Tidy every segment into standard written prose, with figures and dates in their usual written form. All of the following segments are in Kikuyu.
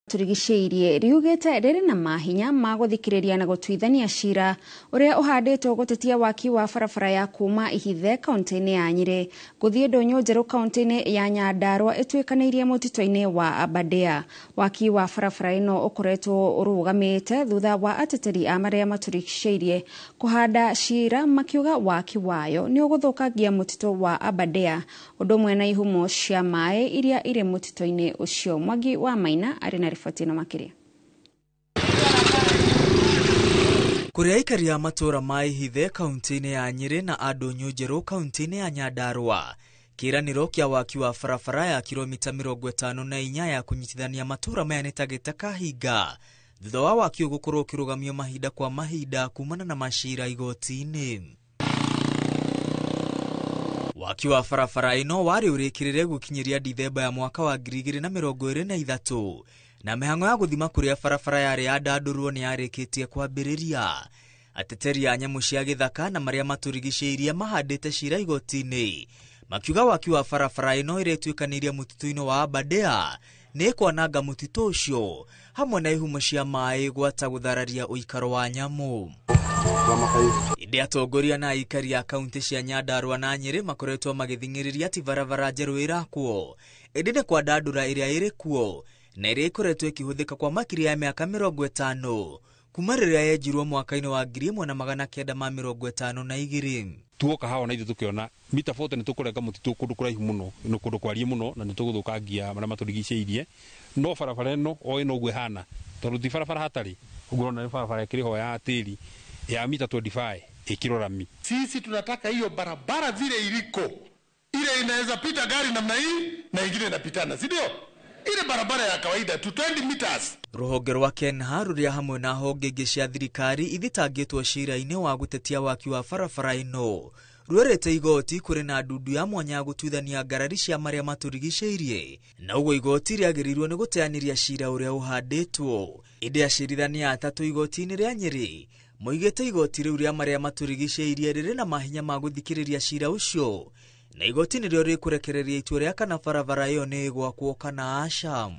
Tũrigicĩirie riugĩte rĩrĩ na mahinya ma gũthikĩrĩria na gũtuithania cira ũrĩa ũhandĩtwo gũtetia waki wa barabara ya kuma Ihithe kaunti-inĩ ya Nyĩrĩ gũthiĩ Ndũnyũ Njerũ kaunti-inĩ ya Nyandarua ĩtuĩkanĩirie mũtitũ-inĩ wa Aberdare. Waki wa barabara ĩno ũkoretwo ũrũgamĩte thutha wa ateteri a marĩa matũrigicĩirie kũhanda cira makiuga waki wayo nĩ ũgũthũkangia mũtitũ wa Aberdare ũndũ ũmwe na ihumo cia maĩ iria irĩ mũtitũ-inĩ ũcio. Mwangi wa Maina arĩ na riboti ĩno makĩria. Kũrĩ aikari a matũũra ma Ihithe kaunti-inĩ ya Nyĩrĩ na a Ndũnyũ Njerũ kaunti-inĩ ya Nyandarua, kĩĩranĩro kĩa waki wa barabara ya kilomita 54 ya kũnyitithania matũũra maya nĩ ta gĩtakahinga thutha wa waki ũyũ gũkorwo ũkĩrũgamio mahinda kwa mahinda kumana na macira igoti-inĩ. Waki wa barabara ĩno warĩ ũrĩkĩrĩre gũkinyĩria Dithemba ya mwaka wa 2023 na mĩhang'o ya gũthima kũrĩa barabara yarĩ yandandũrwo nĩ yarĩkĩtie kwambĩrĩria. Ateteri a nyamũ cia gĩthaka na marĩa matũrigicĩirie mahandĩte cira igoti-inĩ makiuga waki wa barabara ĩno ĩrĩa ĩtuĩkanĩirie mũtitũ-inĩ wa Aberdare nĩ ĩkwananga mũtitũ ũcio hamwe na ihumo cia maĩ gwata gũthararia ũikaro wa nyamũ. Ĩndĩ atongoria na aikari a kaunti cia Nyandarua na Nyĩrĩ makoretwo magĩthing'ĩrĩria ti barabara njerũ ĩrakwo ĩndĩ nĩ kwandandũra ĩrĩa ĩrĩ kuo na ĩrĩa ĩkoretwo ĩkĩhũthĩka kwa makĩria ya mĩaka 50 kuma rĩrĩa yenjirwo mwaka-inĩ wa 1952. Tuoka haha na ithuĩ tũkĩona mita 40 nĩ tũkũrenga mũtitũ kũndũ kũraihu mũno na kũndũ kwariĩ mũno na nĩ tũgũthũkangia marĩa matũrigicĩirie, no barabara ĩno o ĩno ũguo ĩhana tondũ ti barabara hatarĩ ũguo ũrona nĩ barabara ĩkĩrĩ ho ya tĩri ya mita 25 ĩkĩrwo rami. Sisi tunataka hiyo barabara vile iliko ile inaweza pita gari namna hii na ingine inapitana, si ndio? Ile barabara ya kawaida tu 20 meters. Rũhonge rwa KENHA rũrĩa hamwe na honge ingĩ cia thirikari ithitangĩtwo cira-inĩ wa gũtetia waki wa barabara ĩno rwerĩte igoti kũrĩ na ndundu ya mwanya ya gũtuithania ngarari cia marĩa matũrigicĩirie na ũguo igoti rĩagĩrĩirwo nĩ gũteanĩria cira ũrĩa ũhandĩtwo. Ĩndĩ acirithania atatũ igoti-inĩ rĩa Nyĩrĩ moigĩte igoti rĩu rĩa marĩa matũrigicĩirie rĩrĩ na mahinya ma gũthikĩrĩria cira ũcio na igoti nĩrĩo rĩkũrekereria itua rĩa kana barabara ĩyo nĩ ĩgwakwo kana aca.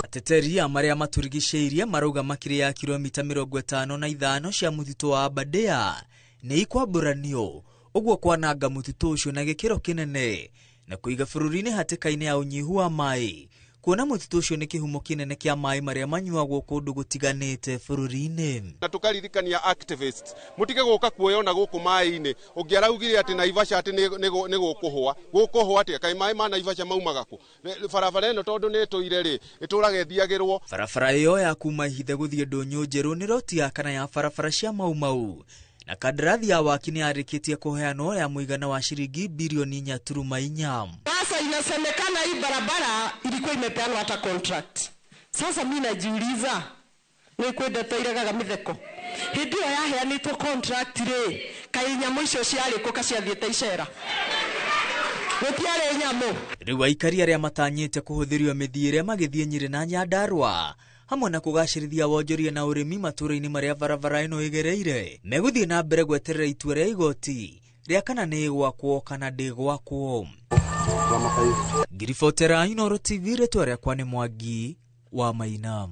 Ateteri a marĩa matũrigicĩirie marauga makĩria ya kilomita 55 cia mũtitũ wa Aberdare nĩ ikwambũranio ũguo kwananga mũtitũ ũcio na gĩkĩro kĩnene na kũiga bũrũri-inĩ hatĩka-inĩ ya ũnyihu wa maĩ kuona mũtitũ ũcio nĩ kĩhumo kĩnene kĩa maĩ marĩa manyuagwo kũndũ gũtiganĩte bũrũri-inĩ. Na tũkaririkania activists mũtige gũka kuoyona gũkũ maĩ-inĩ ũngĩ araugire atĩ Naivasha atĩ nĩ gũkũhũa gũkũhũa atĩa kaĩ maĩ ma Naivasha maumaga kũ? Barabara ĩno tondũ nĩ ĩtũire rĩ ĩtũraga ĩthiagĩrwo. Barabara ĩyo ya kuma Ihithe gũthiĩ Ndũnyũ Njerũ nĩ roti ya kana ya barabara cia Mau Mau na kandarathi ya waki nĩ yarĩkĩtie kũheanwo ya mũigana wa ciringi bilioni 4.4. Sasa inasemekana hii barabara ilikuwa imepeanwa hata contract. Sasa mimi najiuliza nĩ kwendete iregaga mĩtheko hĩndĩ ĩyo yaheanĩtwo contract rĩ kaĩ nyamũ icio ciarĩ kũ kaciathiĩte icera gũtiarĩ nyamũ. Rĩu aikari arĩa matanyĩte kũhũthĩrio mĩthiĩre magĩthiĩ Nyĩrĩ na Nyandarua hamwe na kũgacĩrithia wonjoria na ũrĩmi matũũra-inĩ marĩa barabara ĩno ĩgereire megũthiĩ na mbere gweterera itua rĩa igoti rĩa kana nĩ ĩgwakwo kana ndĩgwakwo. Ngiribotera Inooro TV, rĩtwa rĩakwa nĩ Mwangi wa Maina.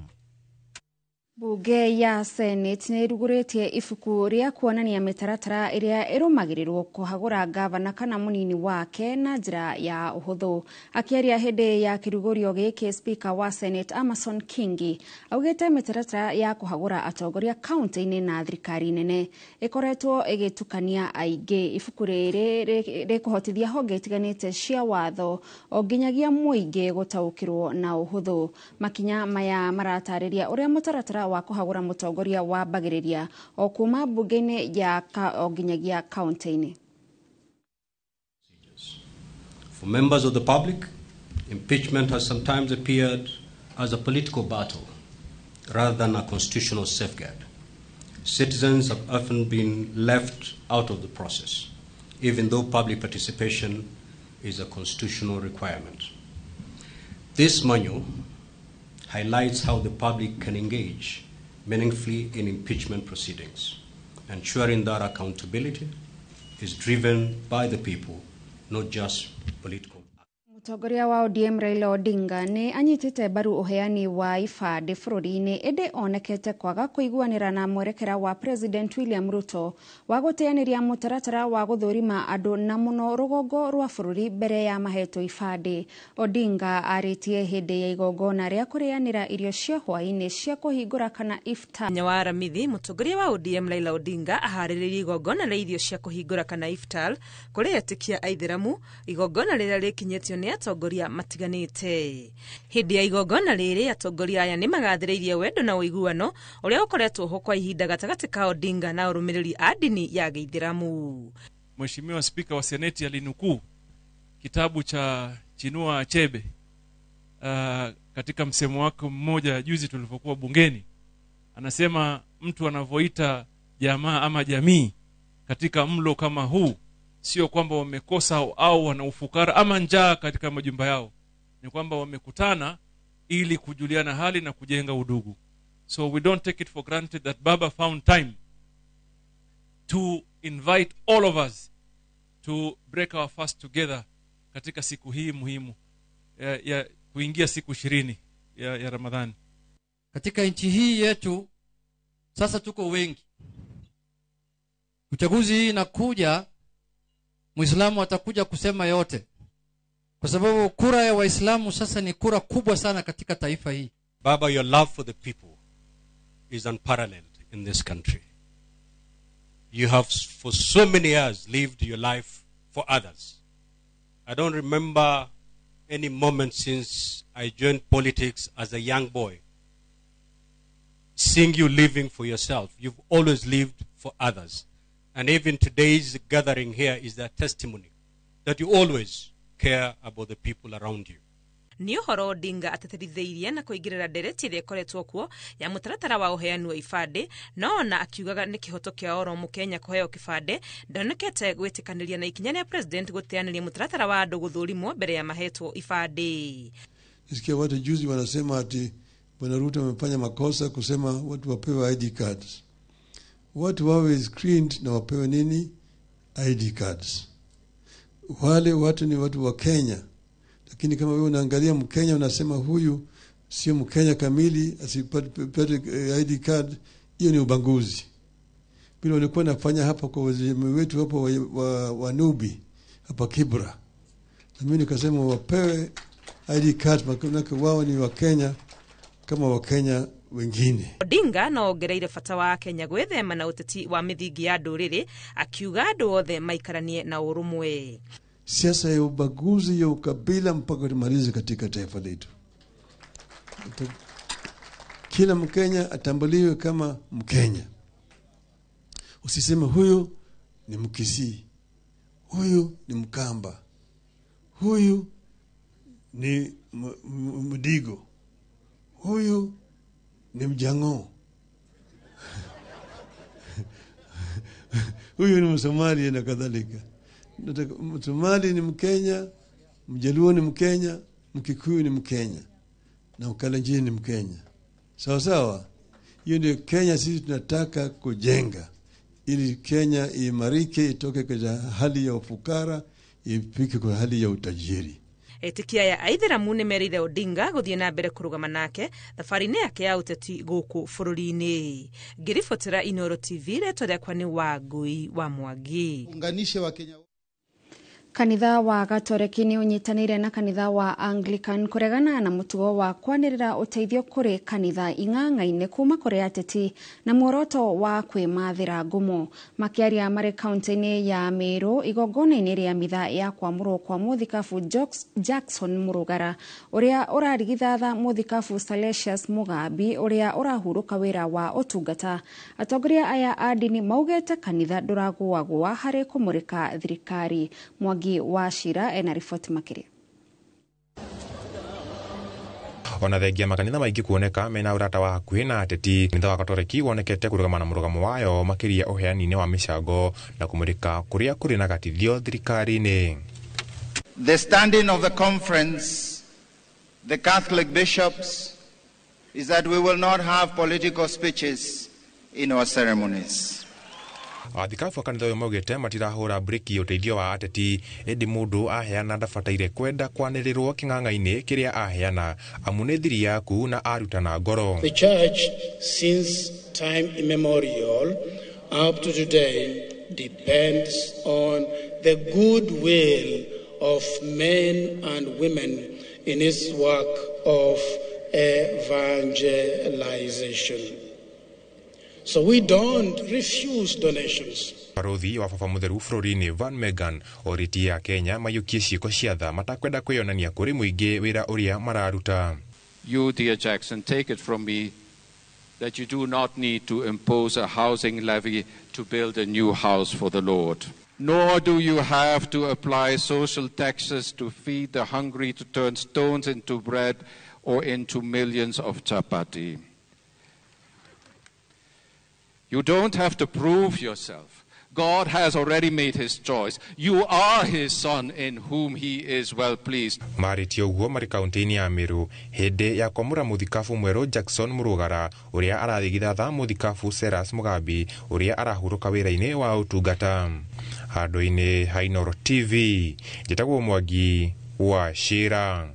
Bunge ya Senate nĩ ĩrugũrĩtie ibuku rĩa kuonania mĩtaratara ĩrĩa ĩrũmagĩrĩrwo kũhagũra ngavana kana mũnini wake na njĩra ya ũhũthũ. Akĩaria hĩndĩ ya kĩrugũrio gĩkĩ, Speaker wa Senate Amason Kingi augĩte mĩtaratara ya kũhagũra atongoria kaunti-inĩ na thirikari nene ĩkoretwo ĩgĩtukania aingĩ. Ibuku rĩrĩ rĩkũhotithia honge itiganĩte cia watho o nginyagia mũingĩ gũtaũkĩrwo na ũhũthũ. Makinya maya maratarĩria ũrĩa mũtaratara wa kũhagũra mũtongoria wambagĩrĩria o kuma mbunge-inĩ ya o nginyagia kaunti-inĩ. For members of the public, impeachment has sometimes appeared as a political battle rather than a constitutional safeguard. Citizens have often been left out of the process, even though public participation is a constitutional requirement. This manual highlights how the public can engage meaningfully in impeachment proceedings, ensuring that accountability is driven by the people, not just political. Mũtongoria wa ODM Raila Odinga nĩ anyitĩte mbaru ũheani wa ibandĩ bũrũri-inĩ, ĩndĩ onekete kwaga kũiguanĩra na mwerekera wa President William Ruto wa gũteanĩria mũtaratara wa gũthũrima andũ na mũno rũgongo rwa bũrũri mbere ya mahetwo ibandĩ. Odinga arĩtie hĩndĩ ya igongona rĩa kũrĩanĩra irio cia hwaĩ-inĩ cia kũhingũra kana iftar. Mũthenya wa Aramithi, mũtongoria wa ODM Raila Odinga aharĩrĩirie igongona rĩa irio cia kũhingũra kana iftar kũrĩ etĩkia aithĩramu, igongona rĩrĩa rĩkinyĩtio nĩ atongoria matiganĩte. Hĩndĩ ya igongona rĩrĩ, atongoria aya nĩ magathĩrĩirie wendo na ũiguano ũrĩa ũkoretwo ho kwa ihinda gatagatĩ ka Odinga na arũmĩrĩri a ndini ya Gĩithĩramu. Mheshimiwa Spika wa Seneti alinukuu kitabu cha Chinua Achebe katika msemo wake mmoja juzi tulivyokuwa bungeni. Anasema mtu anavyoita jamaa ama jamii katika mlo kama huu, sio kwamba wamekosa au wana ufukara ama njaa katika majumba yao, ni kwamba wamekutana ili kujuliana hali na kujenga udugu. So we don't take it for granted that Baba found time to invite all of us to break our fast together katika siku hii muhimu ya kuingia siku 20 ya Ramadhani. Katika nchi hii yetu sasa tuko wengi. Uchaguzi hii inakuja, Muislamu atakuja kusema yote, kwa sababu kura ya Waislamu sasa ni kura kubwa sana katika taifa hii. Baba, your love for the people is unparalleled in this country. You have for so many years lived your life for others. I don't remember any moment since I joined politics as a young boy seeing you living for yourself. You've always lived for others. And even today's gathering here is that testimony that you always care about the people around you. Nĩ ũhoro Odinga ateterithĩirie na kũingĩrĩra ndereti ĩrĩa ĩkoretwo kuo ya mũtaratara wa ũheani wa ibandĩ, no ona akiugaga nĩ kĩhoto kĩa oro mũkenya kũheo kĩbandĩ, ndonekete gwĩtĩkanĩria na ikinya rĩa president gũteanĩria mũtaratara wa andũ gũthũrimwo mbere ya mahetwo ibandĩ. Nisikia watu juzi wanasema ati Bwana Ruto amefanya makosa kusema watu wapewe ID cards. Watu wawe screened na wapewe nini? ID cards. Wale watu ni watu wa Kenya. Lakini kama wewe unaangalia Mkenya unasema huyu sio Mkenya kamili, asipate ID card, hiyo ni ubaguzi. Bila walikuwa nafanya hapa kwa wazee wetu hapo wa Nubi hapa Kibra. Na mimi nikasema wapewe ID card, maana wao ni wa Kenya kama Wakenya wengine. Odinga no ongereire bata wa Kenya gwĩthema na ũteti wa mĩthingi ya ndũrĩrĩ, akiuga andũ othe maikaranie na ũrũmwe. Siasa ya ubaguzi ya ukabila mpaka tumalize katika taifa letu. Kila Mkenya atambuliwe kama Mkenya. Usiseme huyu ni Mkisii, huyu ni Mkamba, huyu ni Mdigo, huyu ni Mjango, huyu ni Msomali na kadhalika. Msomali ni Mkenya, Mjaluo ni Mkenya, Mkikuyu ni Mkenya na Mkalenjin ni Mkenya. Sawa sawa. Hiyo ndio Kenya sisi tunataka kujenga, ili Kenya imarike, itoke kwa hali ya ufukara ifike kwa hali ya utajiri. Etikia ya aithĩramu nĩ merĩire Odinga gũthiĩ na mbere kũrũgama nake thabarĩ-inĩ yake ya ũteti gũkũ bũrũri-inĩ. Ngĩribotera Inooro TV, rĩtwa rĩakwa nĩ Wangui wa Mwangi. Unganishe wa Kenya. Kanitha wa Gatoreki nĩ ũnyitanĩire na kanitha wa Anglican kũregana na mũtugo wa kwanĩrĩra ũteithio kũrĩ kanitha ing'ang'a-inĩ kuma kũrĩ ateti na muoroto wa kwĩmathĩra ngumo. Makĩaria marĩ kaunti-inĩ ya Meru igongona-inĩ rĩa mitha ya kwamũrwo kwa mũthikabu Jackson Murugara ũrĩa ũrarigithatha mũthikabu Salesius Mugambi ũrĩa ũrahurũka wĩra wa ũtungata. Atongoria aya a ndini maugĩte kanitha ndũragũagũa harĩ kũmũrĩka thirikari. Mwangi wa Shira ena riboti makiria. Ona thengia makanitha maingi kuoneka mena urata wa hakuhi na ateti, kanitha wa Gatoreki wonekete kurugama na murugamo wayo makiria uheani-inĩ wa micango na kumurika kuria kuri na gatithio thirikari-inĩ. The standing of the conference, the Catholic bishops, is that we will not have political speeches in our ceremonies. Athikabu a kanitha ũyũ maugĩte matirahũra breki ũteithio wa ateti, ĩndĩ mũndũ aheana ndabataire kwenda kwanĩrĩrwo kĩng'ang'a-inĩ kĩrĩa aheana, amu nĩ thiri yaku na arutana ngoro. The church since time immemorial up to today depends on the goodwill of men and women in its work of evangelization. So we don't refuse donations. Barothi wa Baba Mutheru bũrũri-inĩ Van Megan orĩtie a Kenya maiyũkie ciĩko cia tha matakwenda kwĩyonania kũrĩ mũingĩ wĩra ũrĩa mararuta. You, dear Jackson, take it from me that you do not need to impose a housing levy to build a new house for the Lord. Nor do you have to apply social taxes to feed the hungry, to turn stones into bread or into millions of chapati. You don't have to prove yourself. God has already made his choice. You are his son in whom he is well pleased. Marĩtie ũguo marĩ kaunti-inĩ ya Meru hĩndĩ ya kwamũra mũthikabu mwerũ Jackson Mũrũgara ũrĩa arathigithatha mũthikabu Seras Mugambi ũrĩa arahurũka wĩra-inĩ wa ũtungata. Handũ-inĩ ha Inooro TV, njĩtagwo Mwangi wa Shira.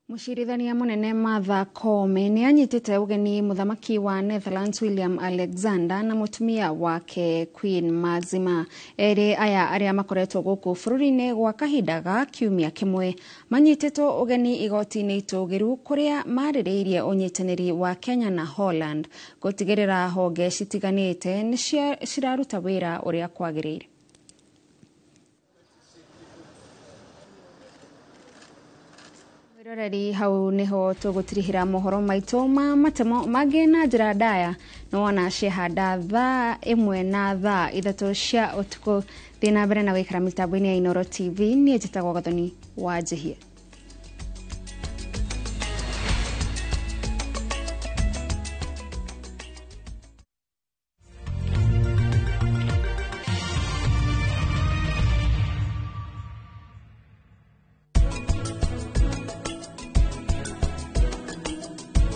Mũcirithania mũnene Martha Koome nĩ anyitĩte ũgeni mũthamaki wa Netherlands William Alexander na mũtumia wake Queen Maxima. Erĩ aya arĩa makoretwo gũkũ bũrũri-inĩ gwa kahinda ga kiumia kĩmwe manyitĩtwo ũgeni igoti-inĩ itũgĩru kũrĩa marĩrĩirie ũnyitanĩri wa Kenya na Holland gũtigĩrĩra honge citiganĩte nĩ ciraruta wĩra ũrĩa kwagĩrĩire. Roreri hau niho tũgũtirihĩra mohoro maitũ ma matemo mangĩ na njĩra ndaya nĩ wona ciehanda thaa 1 na thaa 3 cia ũtukũ. Thiĩ na mbere na gũikara mĩtambo-inĩ ya Inooro TV. Niĩ njĩtagwo Gathoni wa Njihia.